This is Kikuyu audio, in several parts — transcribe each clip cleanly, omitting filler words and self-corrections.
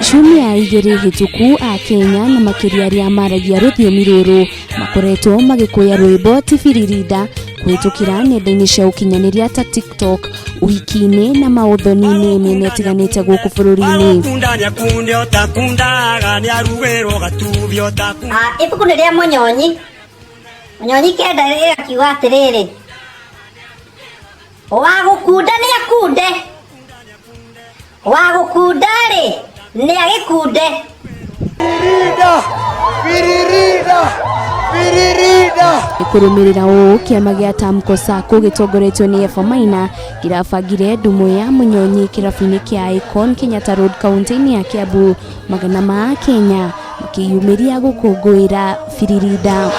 Ciumia 2 hĩtũku Akenya na makĩria arĩa maragia rũthiomi rũrũ makoretwo magĩkũya rwĩmbo ti Biririnda kũhĩtũkĩra nenda-inĩ cia ũkinyanĩria ta TikTok, ũhiki-inĩ na maũthoni-inĩ mĩena ĩtiganĩte gũkũ bũrũri-inĩ. Ibuku nĩ rĩa Mũnyonyi. Mũnyonyi kenda ĩgakiuga atĩrĩrĩ, wa gũkunda nĩ akunde, wa gũkunda rĩ nĩ agĩkunde. Biririda, biririda, biririda. Kũrũmĩrĩra ũũ kĩama gĩa Tamko Sacco gĩtongoretio nĩ Eva Maina kĩrabangire ndumo ya Mũnyonyi kĩrabu-inĩ kĩa Icon Kenyatta Road kaunti-inĩ ya Kiambu, magana ma Akenya makĩyumĩria gũkũngũĩra Biririnda.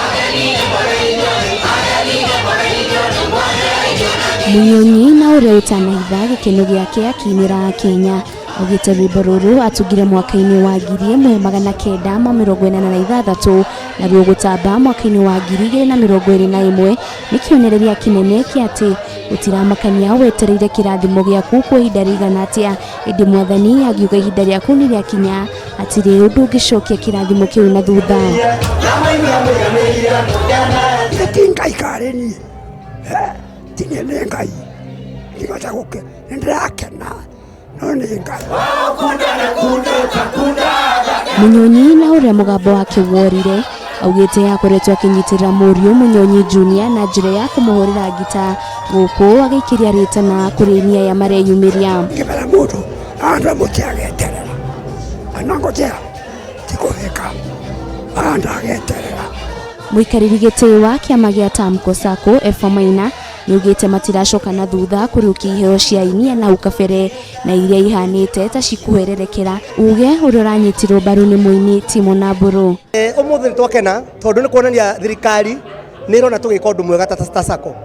Mũnyonyi na ũrĩa ũtanahitha gĩkeno gĩake akĩinĩra Akenya augĩte rwĩmbo rũrũ atungire mwaka-inĩ wa 1986 naruo gũtamba mwaka-inĩ wa 2021 nĩ kĩonereria kĩnene kĩa atĩ gũtiramakania wetereire kĩrathimo gĩaku kwa ihinda rĩigana atĩa, ĩndĩ mwathani angiuga ihinda rĩaku nĩ rĩakinya hatirĩ ũndũ ũngĩcokia kĩrathimo kĩu na thutha. Ti Ngai karĩ niĩ, ti niĩ nĩ Ngai, ndigota gũke nĩ ndĩrakena no nĩ Ngai. Mũnyonyi na ũrĩa mũgambo wake worire augĩte akoretwo akĩnyitĩrĩra mũriũ Mũnyonyi Junior na njĩra ya kũmũhũrĩra ngita gũkũ agĩikĩria rĩtana kũrĩ aini aya mareyumĩria. Ngĩbera mũndũ andũ amũtiageterera ana ngũtia tikũhĩka andũ ageterera. Mũikarĩri gĩtĩ wa kĩama gĩa Tamko Sacco Eva Maina nĩaugĩte matiracoka na thutha kũrĩũkia iheo cia aini na hau kabere na iria ihanĩte ta cikũhererekera uge ũrĩa ũranyitirwo mbaru nĩ mũini Timo Namburu. Ũmũthĩ nĩ twakena tondũ nĩ kuonania thirikari nĩ ĩrona tũgĩka ũndũ mwega ta Sacco,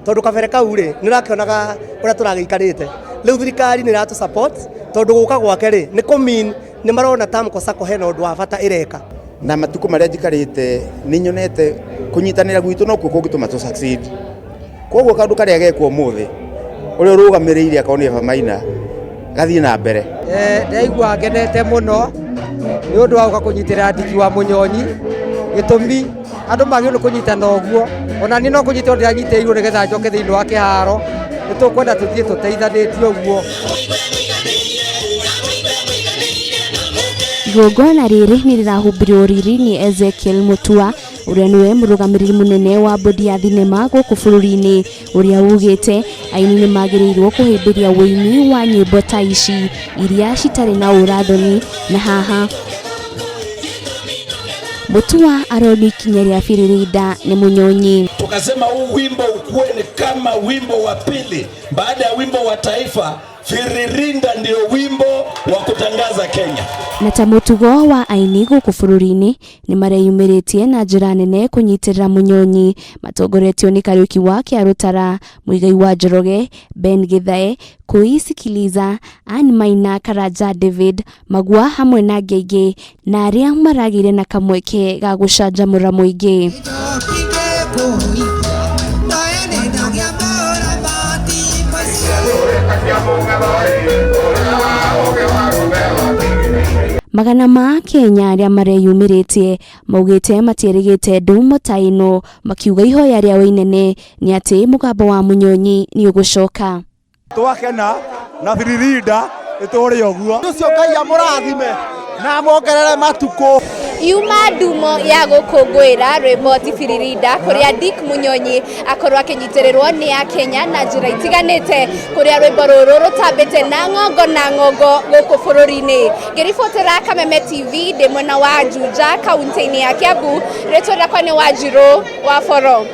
tondũ kabere kau rĩ nĩ ũrakĩonaga ũrĩa tũragĩikarĩte. Rĩu thirikari nĩ ĩratũ support tondũ gũka gwake rĩ nĩ kũ mean nĩ marona Tamko Sacco hena ũndũ wa bata ĩreka. Na matukũ marĩa njikarĩte nĩ nyonete kũnyitanĩra gwitũ nokuo kũngĩtũma tũ succeed. Koguo kaũndũ karĩa gekwo ũmũthĩ ũrĩa ũrũgamĩrĩire akorwo nĩ Eva Maina gathiĩ na mbere. Ndaigua ngenete mũno nĩ ũndũ wa gũka kũnyitĩrĩra Ndiki wa Mũnyonyi, gĩtũmi andũ magĩrĩirwo nĩ kũnyitana ũguo, ona niĩ no kũnyitĩrwo ndĩranyitĩrĩirwo nĩgetha njoke thĩinĩ wa kĩharo, nĩ tũkwenda tũthiĩ tũteithanĩtie ũguo. Igongona rĩrĩ nĩ rĩrahumbĩirwo riri nĩ Ezekiel Mutua ũrĩa nĩwe mũrũgamĩrĩri mũnene wa bodi ya thinema gũkũ bũrũri-inĩ, ũrĩa ugĩte aini nĩ magĩrĩirwo kũhĩmbĩria ũini wa nyĩmbo ta ici iria citarĩ na ũrathoni. Na haha Mutua aroni ikinya rĩa Biririnda nĩ Mũnyonyi. Tukasema huu wimbo ukuwe ni kama wimbo wa pili baada ya wimbo wa taifa. Firirinda ndio wimbo wa kutangaza Kenya. Na ta mũtugo wa aini gũkũ bũrũri-inĩ nĩ mareyumĩrĩtie na njĩra nene kũnyitĩrĩra Mũnyonyi matongoretio nĩ Kariũki wa Kĩarũtara, Muigai wa Njoroge, Ben Githae, Kũi Sikiliza, Ann Maina, Karanja David, Magua hamwe na angĩ aingĩ na arĩa maragĩire na kamweke ga gũcanjamũra mũingĩ. Magana ma Kenya arĩa mareyumĩrĩtie maugĩte matierĩgĩte ndumo ta ĩno, makiuga ihoya rĩao inene nĩ atĩ mũgambo wa Mũnyonyi nĩ ũgũcoka. Twakena na Biririnda ĩtũre ũguo. Ũcio Ngai amũrathime na amongerere matukũ. Yuma ndumo ya gũkũngũĩra rwĩmbo ti Biririnda kũrĩa Dick Mũnyonyi akorwo akĩnyitĩrĩrwo nĩ Akenya na njĩra itiganĩte, kũrĩa rwĩmbo rũrũ rũtambĩte na ng'ongo na ng'ongo gũkũ bũrũri-inĩ. Ngĩribotera Kameme TV ndĩ mwena wa Juja kaunti-inĩ ya Kiambu, rĩtwa rĩakwa nĩ Wanjirũ wa Boro.